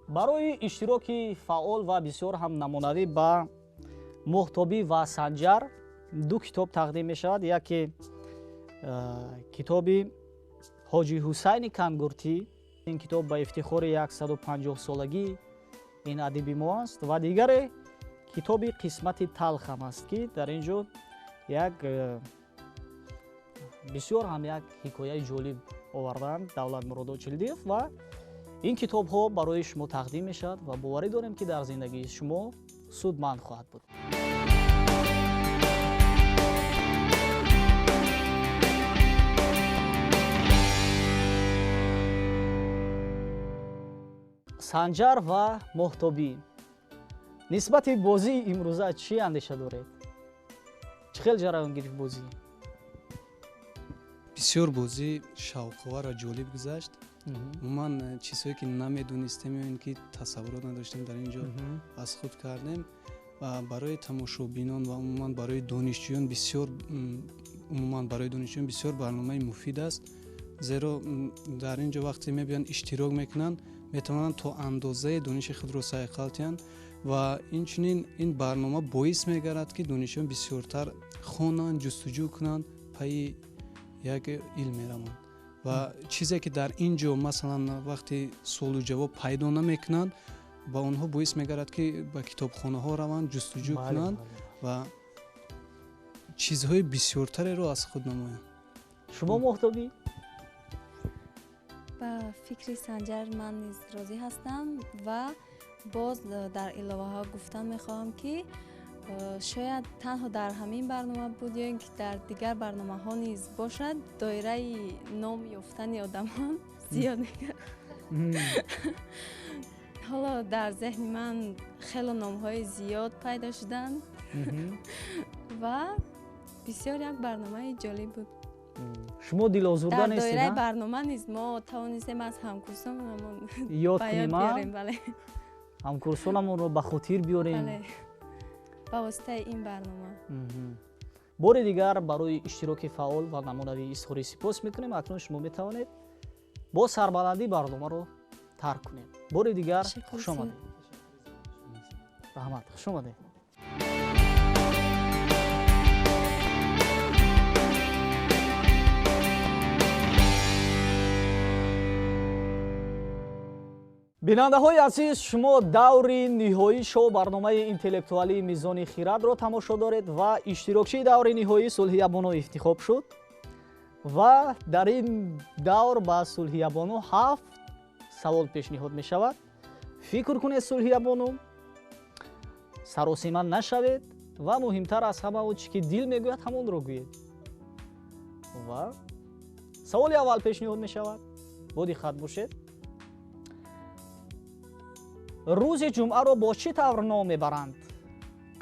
[SPEAKER 1] Барои иштироки фаъол ва бисёр ҳам намунавӣ ба Моҳтобӣ ва Санҷар ду китоб тақдим мешавад. Яке китоби Ҳоҷи Ҳусайни Кангуртӣ, ин китоб ба ифтихори 150-солагӣ ин адиби мо аст, ва дигаре китоби Қисмати талхам аст, ки дар ин ҷо як бисёр ҳам як ҳикояи ҷолиб овардаанд Давлатмурод Очилдиев, ва ин китобҳо барои шумо тақдим мешавад ва боварӣ дорем, ки дар зиндагии шумо судманд хоҳад буд. Санҷар ва Моҳтобӣ, нисбати бозии имрӯза чӣ андеша доред? Чӣ хел ҷараён гирифт бозӣ?
[SPEAKER 5] Бисёр бозӣ шавқовар ва ҷолиб гузашт. Умуман чизҳое ки намедонистем ё ин ки тасаввурот надоштем, дар ин ҷо аз худ кардем ва барои тамошобинон ва умуман барои донишҷӯён бисёр, умуман барои донишҷӯён бисёр барномаи муфид аст, зеро дар ин ҷо вақте мебиёнд иштирок мекунанд, метавонанд то андозаи дониши худро сайқал диҳанд ва инчунин ин барнома боис мегардад, ки донишҷӯён бисёртар хонанд, ҷустуҷӯ кунанд, пайи як илм мераванд Ва чизе ки дар ин ҷо, масалан, вақти суолу ҷавоб пайдо намекунанд, ба онҳо боис мегардад, ки ба китобхонаҳо раванд, ҷустуҷӯ кунанд ва чизҳои бисёртареро аз худ намоянд.
[SPEAKER 1] Шумо, Моҳтобӣ?
[SPEAKER 4] Ба фикри Санҷар ман низ розӣ ҳастам ва боз дар иловаҳо гуфтан мехоҳам, ки шояд танҳо дар ҳамин барнома буд ё ин ки дар дигар барномаҳо низ бошад, доираи ном ёфтани одамон зиёд мегардад. Ҳоло дар зеҳни ман хело номҳои зиёд пайдо шуданд ва бисёр як барномаи ҷолиб буд.
[SPEAKER 1] Шумо дилозурда
[SPEAKER 4] Дар
[SPEAKER 1] нестед?
[SPEAKER 4] доираи барнома низ мо тавонистем аз ҳамкурсонамон
[SPEAKER 1] ёд
[SPEAKER 4] ба
[SPEAKER 1] кунем,
[SPEAKER 4] ёд
[SPEAKER 1] а?
[SPEAKER 4] биёрем, бале.
[SPEAKER 1] Ҳамкурсонамонро ба хотир биёрем.
[SPEAKER 4] Бале, ба воситаи ин барнома.
[SPEAKER 1] Бори дигар барои иштироки фаъол ва намунавӣ изҳори сипос мекунем. Акнун шумо метавонед бо сарбаландӣ барномаро тарк кунед. Бори дигар
[SPEAKER 4] Ташаккур.
[SPEAKER 1] хуш омадед, раҳмат, хуш омадед. Бинандаҳои азиз, шумо даври ниҳоии шоу барномаи интеллектуалии Мизони хирадро тамошо доред ва иштирокчии даври ниҳоӣ Сулҳиябону интихоб шуд ва дар ин давр ба Сулҳиябону 7 савол пешниҳод мешавад. Фикр кунед, Сулҳиябону, саросима нашавед ва муҳимтар аз ҳама он чӣ ки дил мегӯяд, ҳамонро гӯед. Ва саволи аввал пешниҳод мешавад, бо диққат бошед. Рӯзи ҷумъаро бо чӣ тавр ном мебаранд?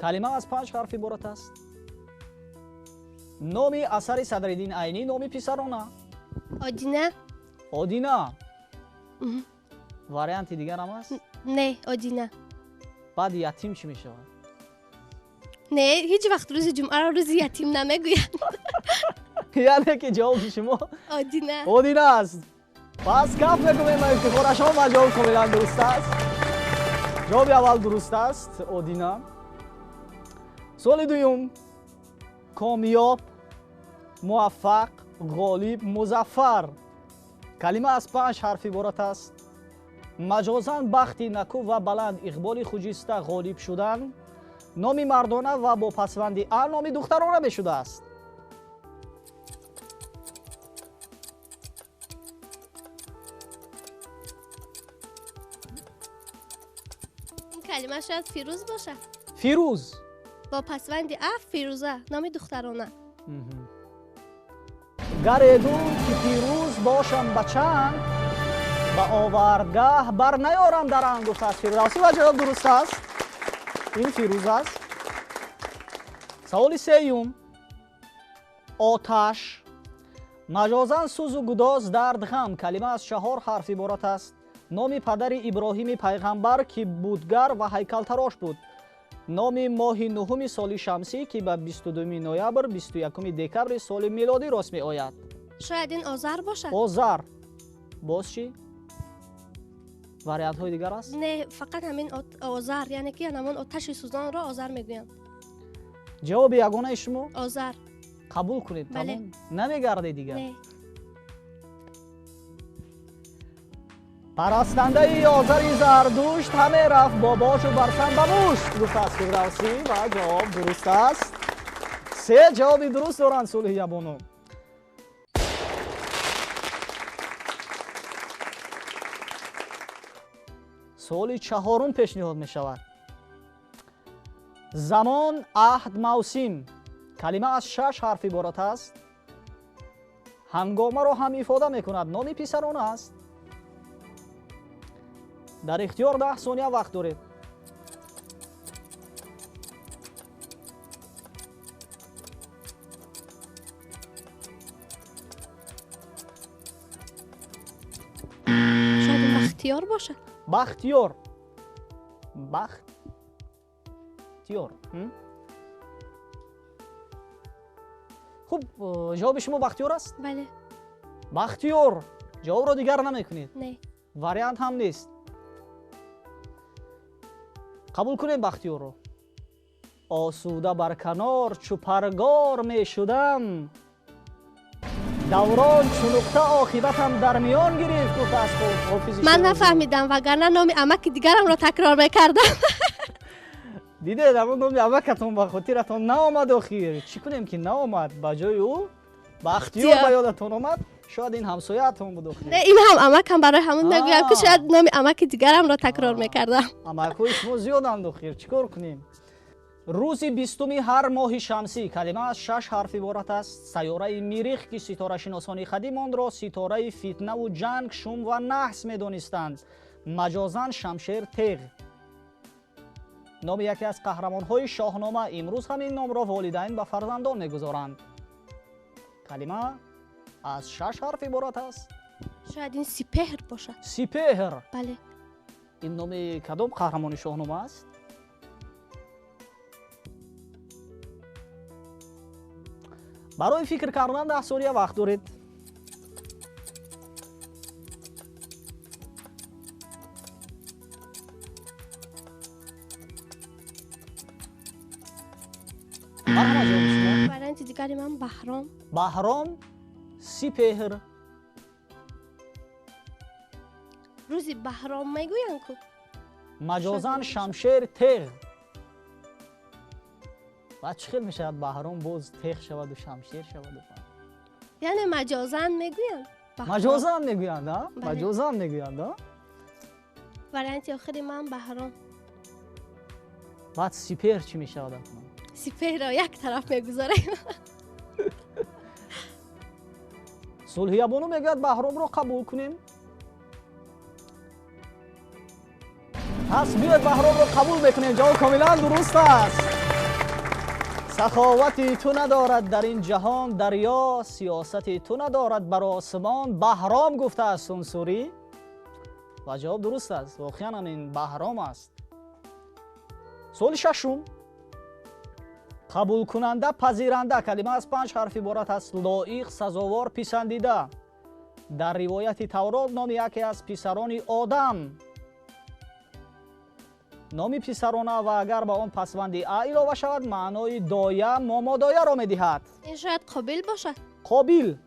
[SPEAKER 1] Калима аз 5 ҳарф иборат аст. Номи асари Садриддин Айнӣ, номи писарона.
[SPEAKER 3] Одина.
[SPEAKER 1] Одина. Варианти дигарам аст?
[SPEAKER 3] Не, Одина.
[SPEAKER 1] Баъди ятим чӣ мешавад?
[SPEAKER 3] Не, ҳеҷ вақт рӯзи ҷумъаро рӯзи ятим намегӯянд.
[SPEAKER 1] Яъне ки ҷавоби шумо
[SPEAKER 3] Одина.
[SPEAKER 1] Одина аст. Пас каф мекунем ба ифтихорашон ва ҷавоб комилан дуруст аст. Ҷавоби аввал дуруст аст, Одина. Суоли дуюм. Комёб, муваффақ, ғолиб, музаффар. Калима аз 5 ҳарф иборат аст. Маҷозан бахти накӯ ва баланд иқболи хуҷиста ғолиб шудан, номи мардона ва бо пасванди а номи духтарона мешудааст.
[SPEAKER 3] Ин калима шояд Фирӯз бошад.
[SPEAKER 1] Фирӯз.
[SPEAKER 3] Бо пасванди а Фирӯза, номи духтарона.
[SPEAKER 1] Гареду ки фирӯз бошам ба чанд, ба овардгаҳ бар наёрам даранг, гуфтааст Фирдавсӣ ва ҷавоб дуруст аст. Ин Фирӯз аст. Саволи сеюм. Оташ, маҷозан сӯзу гудоз, дард, ғам. Калима аз 4 ҳарф иборат аст. Номи падари Иброҳими пайғамбар, ки будгар ва ҳайкалтарош буд. Номи моҳи нуҳуми соли шамсӣ, ки ба 22 ноябр, 21 декабри соли милодӣ рост меояд.
[SPEAKER 3] Шояд ин Озар бошад?
[SPEAKER 1] Озар. Боз чӣ? Вариантҳои дигар аст?
[SPEAKER 3] Не, фақат ҳамин Озар, яъне ки ҳамон оташи сӯзонро Озар мегӯянд.
[SPEAKER 1] Ҷавоби ягонаи шумо?
[SPEAKER 3] Озар.
[SPEAKER 1] Қабул кунед,
[SPEAKER 3] Бале.
[SPEAKER 1] тамом? Намегардед дигар?
[SPEAKER 3] Не.
[SPEAKER 1] Парастандаи Озари Зардушт ҳаме рафт бо бошу барсан ба мушт, гуфтааст Фирдавсӣ ва ҷавоб дуруст аст. 3 ҷавоби дуруст доранд Сулҳиябону. Суоли чаҳорум пешниҳод мешавад. Замон, аҳд, мавсим. Калима аз 6 ҳарф иборат аст. Ҳангомаро ҳам ифода мекунад. Номи писарона аст. Дар ихтиёр 10 сония вақт доред.
[SPEAKER 3] Шояд ин Бахтиёр бошад?
[SPEAKER 1] Бахтиёр. Бахтиёр. Хуб, ҷавоби шумо Бахтиёр аст?
[SPEAKER 3] Бале.
[SPEAKER 1] Бахтиёр. Ҷавобро дигар намекунед?
[SPEAKER 3] Не.
[SPEAKER 1] Вариант ҳам нест. Қабул кунем Бахтиёрро. Осуда бар канор чу паргор мешудам. Даврон чунуқта оқибатам дар миён гирифт, гуфтааст Ҳофизи.
[SPEAKER 3] Ман нафаҳмидам, вагарна номи амаки дигарамро такрор мекардам.
[SPEAKER 1] Дидед, ҳамон номи амакатон ба хотиратон наомад. Охир чӣ кунем, ки наомад? Ба ҷои ӯ Бахтиёр ба ёдатон омад. Шояд ин ҳамсояатон буд охир.
[SPEAKER 3] Не, ин ҳам амакам, барои ҳамон мегӯям, ки шояд номи амаки дигарамро такрор мекардам.
[SPEAKER 1] Амакҳои шумо зиёданд охир, чӣ кор кунем? Рӯзи 20-уми ҳар моҳи шамсӣ. Калима аз 6 ҳарф иборат аст. Сайёраи Мирих, ки ситорашиносони қадим онро ситораи фитнаву ҷанг, шум ва наҳс медонистанд. Маҷозан шамшер, теғ. Номи яке аз қаҳрамонҳои Шоҳнома. Имрӯз ҳам ин номро волидайн ба фарзандон мегузоранд. Калима аз 6 ҳарф иборат аст.
[SPEAKER 3] Шояд ин Сипеҳр бошад.
[SPEAKER 1] Сипеҳр?
[SPEAKER 3] Бале.
[SPEAKER 1] Ин номи кадом қаҳрамони Шоҳнома аст? Барои фикр кардан 10 сония вақт доред. Марҳамат, ҷавоби шумо.
[SPEAKER 3] Варианти дигари ман Баҳром.
[SPEAKER 1] Баҳром, Сипеҳр.
[SPEAKER 3] Рӯзи Баҳром мегӯянд ку.
[SPEAKER 1] Маҷозан шамшер, теғ. Баъд чӣ хел мешавад Баҳром боз теғ шаваду шамшер шаваду?
[SPEAKER 3] Яъне маҷозан мегӯянд.
[SPEAKER 1] Маҷозан мегӯянд, а? Маҷозан мегӯянд, а?
[SPEAKER 3] Варианти охири ман Баҳром.
[SPEAKER 1] Баъд Сипеҳр чӣ мешавад акнун?
[SPEAKER 3] Сипеҳрро як тараф мегузорем.
[SPEAKER 1] Сулҳиябону мегӯяд, Баҳромро қабул кунем. Пас биёед, Баҳромро қабул мекунем. Ҷавоб комилан дуруст аст. Саховати ту надорад дар ин ҷаҳон дарё, сиёсати ту надорад бар осмон. Баҳром гуфтааст Сунсурӣ ва ҷавоб дуруст аст. Воқеан ҳам ин Баҳром аст. Суоли шашум. Қабулкунанда, пазиранда. Калима аз 5 ҳарф иборат аст. Лоиқ, сазовор, писандида. Дар ривояти Таврот номи яке аз писарони Одам. Номи писарона ва агар ба он пасванди а илова шавад, маънои доя, момодояро медиҳад.
[SPEAKER 3] Ин шояд Қобил бошад.
[SPEAKER 1] Қобил?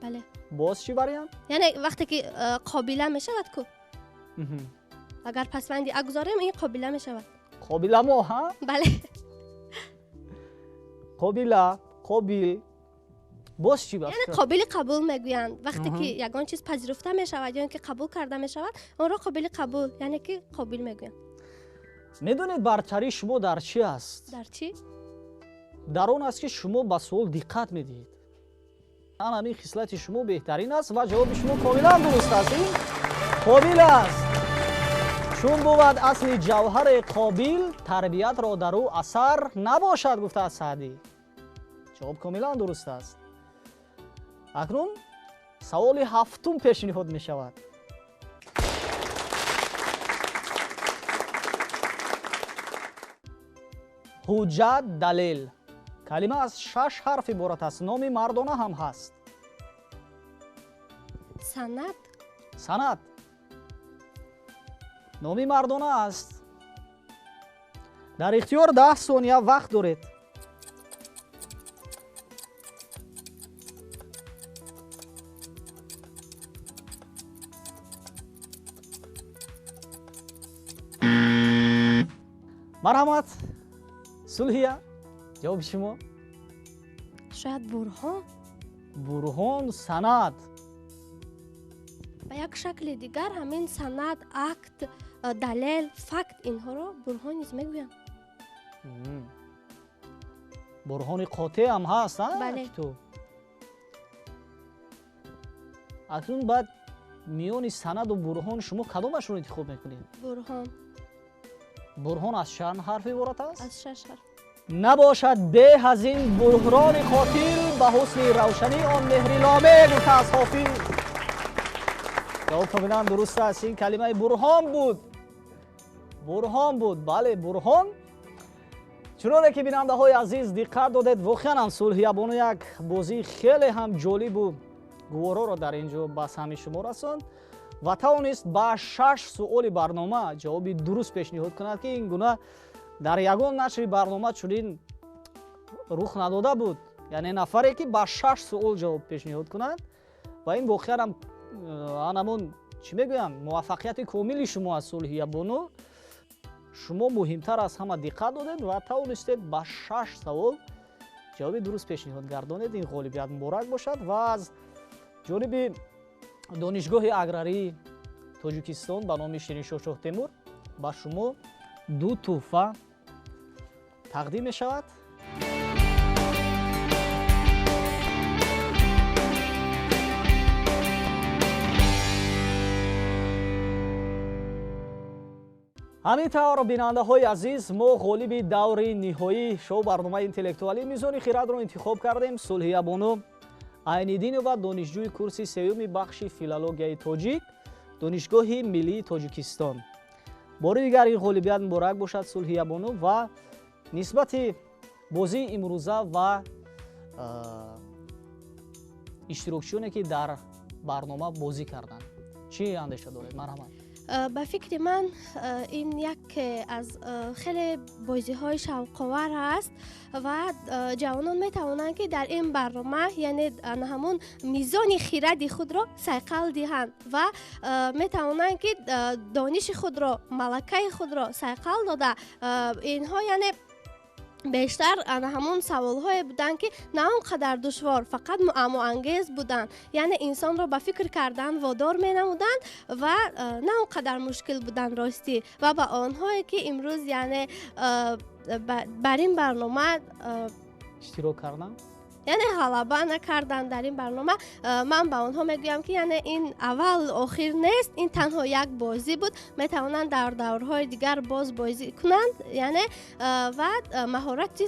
[SPEAKER 3] Бале.
[SPEAKER 1] Боз чӣ вариант?
[SPEAKER 3] Яъне вақте ки Қобила мешавад ку, агар пасванди а гузорем, ин Қобила мешавад.
[SPEAKER 1] Қобиламо, ҳа?
[SPEAKER 3] Бале.
[SPEAKER 1] Қобила, Қобил. Боз чӣ?
[SPEAKER 3] Яъне қобили қабул мегӯянд. Вақте ки ягон чиз пазируфта мешавад ё ин ки қабул карда мешавад, онро қобили қабул, яъне ки Қобил мегӯянд.
[SPEAKER 1] Медонед, бартарии шумо дар чӣ аст?
[SPEAKER 3] Дар чӣ?
[SPEAKER 1] Дар он аст, ки шумо ба суол диққат медиҳед. Ан ҳамин хислати шумо беҳтарин аст ва ҷавоби шумо комилан дуруст аст. Ин Қобил аст. Чун бувад асли ҷавҳаре қобил, тарбиятро дар ӯ асар набошад, гуфтааст Саъдӣ. Ҷавоб комилан дуруст аст. Акнун саволи ҳафтум пешниҳод мешавад. Ҳуҷҷат, далел. Калима аз 6 ҳарф иборат аст. Номи мардона ҳам ҳаст.
[SPEAKER 3] Санад.
[SPEAKER 1] Санад номи мардона аст. Дар ихтиёр 10 сония вақт доред. Марҳамат, Сулҳия, ҷавоби шумо.
[SPEAKER 3] Шояд Бурҳон.
[SPEAKER 1] Бурҳон, санад.
[SPEAKER 3] Ба як шакли дигар ҳамин санад, акт, далел, факт, инҳоро бурҳон низ мегӯянд.
[SPEAKER 1] Бурҳони қотеъ ҳам ҳаст,
[SPEAKER 3] Бале.
[SPEAKER 1] Ту акнун баъд миёни санаду бурҳон шумо кадомашро интихоб мекунед?
[SPEAKER 3] Бурҳон.
[SPEAKER 1] Бурҳон аз чанд ҳарф иборат аст?
[SPEAKER 3] Аз 6 ҳарф.
[SPEAKER 1] Набошад беҳ аз ин буҳрони қотил, ба ҳусни равшанӣ он меҳри ломе, гуфтааст Ҳофиз. Ҷавоб комилан дуруст аст. Ин калимаи бурҳон буд. Бурҳон буд. Бале, бурҳон. Чуноне ки бинандаҳои азиз диққат додед, воқеан ҳам Сулҳиябону як бозии хеле ҳам ҷолибу гувороро дар ин ҷо ба самъи шумо расонд ва тавонист ба 6 суоли барнома ҷавоби дуруст пешниҳод кунад, ки ин гуна дар ягон нашри барнома чунин рух надода буд. Яъне нафаре ки ба 6 суол ҷавоб пешниҳод кунад ва ин воқеан ҳам анамон чӣ мегӯянд, муваффақияти комили шумо аст, Сулҳиябону. Шумо муҳимтар аз ҳама диққат додед ва тавонистед ба 6 савол ҷавоби дуруст пешниҳод гардонед. Ин ғолибият муборак бошад ва аз ҷониби Донишгоҳи аграрии Тоҷикистон ба номи Шириншоҳ Шоҳтемур ба шумо 2 тӯҳфа тақдим мешавад. Ҳамин тавр, бинандаҳои азиз, мо ғолиби даври ниҳоии шоу барномаи интеллектуалӣ Мизони хирадро интихоб кардем. Сулҳиябону Айниддинова, донишҷӯи курси сеюми бахши филологияи тоҷик, Донишгоҳи миллии Тоҷикистон. Бори дигар ин ғолибият муборак бошад, Сулҳиябону, ва нисбати бозии имрӯза ва иштирокчиёне ки дар барнома бозӣ карданд, чӣ андеша доред? Марҳамат.
[SPEAKER 3] Ба фикри ман, ин яке аз хеле бозиҳои шавқовар аст ва ҷавонон метавонанд, ки дар ин барнома, яъне ҳамун мизони хиради худро сайқал диҳанд ва метавонанд, ки дониши худро, малакаи худро сайқал дода, инҳо яъне бештар ана ҳамон саволҳое буданд, ки на он қадар душвор, фақат муаммоангез буданд, яъне инсонро ба фикр кардан водор менамуданд ва на он қадар мушкил буданд, ростӣ. Ва ба онҳое, ки имрӯз яъне бар ин барнома
[SPEAKER 1] иштирок карданд,
[SPEAKER 3] яъне ғалаба накарданд дар ин барнома, ман ба онҳо мегӯям, ки яъне ин аввал охир нест, ин танҳо як бозӣ буд, метавонанд дар даврҳои дигар боз бозӣ кунанд, яъне ва маҳорати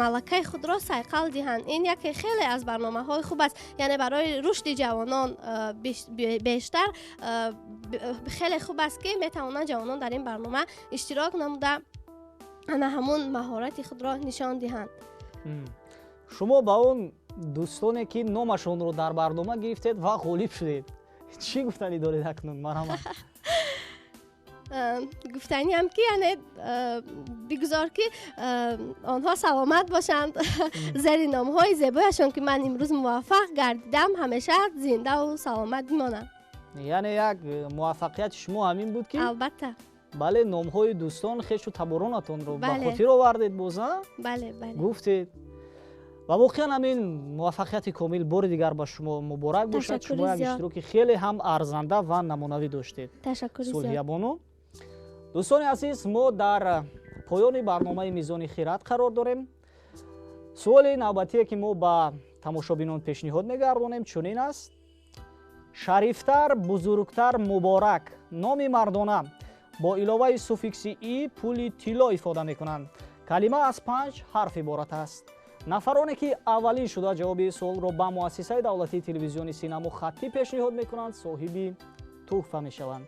[SPEAKER 3] малакаи худро сайқал диҳанд. Ин яке хеле аз барномаҳои хуб аст, яъне барои рушди ҷавонон бештар хеле хуб аст, ки метавонанд ҷавонон дар ин барнома иштирок намуда, ана ҳамун маҳорати худро нишон диҳанд.
[SPEAKER 1] Шумо ба он дӯстоне, ки номашонро дар барнома гирифтед ва ғолиб шудед, чӣ гуфтанӣ доред акнун? Марҳамат.
[SPEAKER 3] Гуфтаниам, ки яъне бигузор, ки онҳо саломат бошанд, зери номҳои зебояшон, ки ман имрӯз муваффақ гардидам, ҳамеша зиндаву саломат бимонанд.
[SPEAKER 1] Яъне як муваффақияти шумо ҳамин буд, ки
[SPEAKER 3] албатта,
[SPEAKER 1] бале, номҳои дӯстон, хешу таборонатонро ба хотир овардед боз,
[SPEAKER 3] бале, бале,
[SPEAKER 1] гуфтед ва воқеан ҳамин муваффақияти комил бори дигар ба шумо муборак бошад. Шумо як иштироки хеле ҳам арзанда ва намунавӣ доштед, Сулҳиябону. Дӯстони азиз, мо дар поёни барномаи Мизони хирад қарор дорем. Суоли навбатие, ки мо ба тамошобинон пешниҳод мегардонем, чунин аст: шарифтар, бузургтар, муборак номи мардона бо иловаи суффикси и пули тилло ифода мекунанд. Калима аз 5 ҳарф иборат аст. Нафароне, ки аввалин шуда ҷавоби суолро ба муассисаи давлатии телевизиони синамо хаттӣ пешниҳод мекунанд, соҳиби тӯҳфа мешаванд.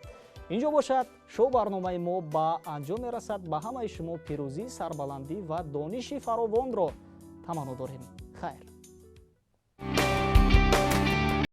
[SPEAKER 1] Инҷо бошад, шоу барномаи мо ба анҷом мерасад. Ба ҳамаи шумо пирӯзӣ, сарбаландӣ ва дониши фаровонро таманно дорем. Хайр.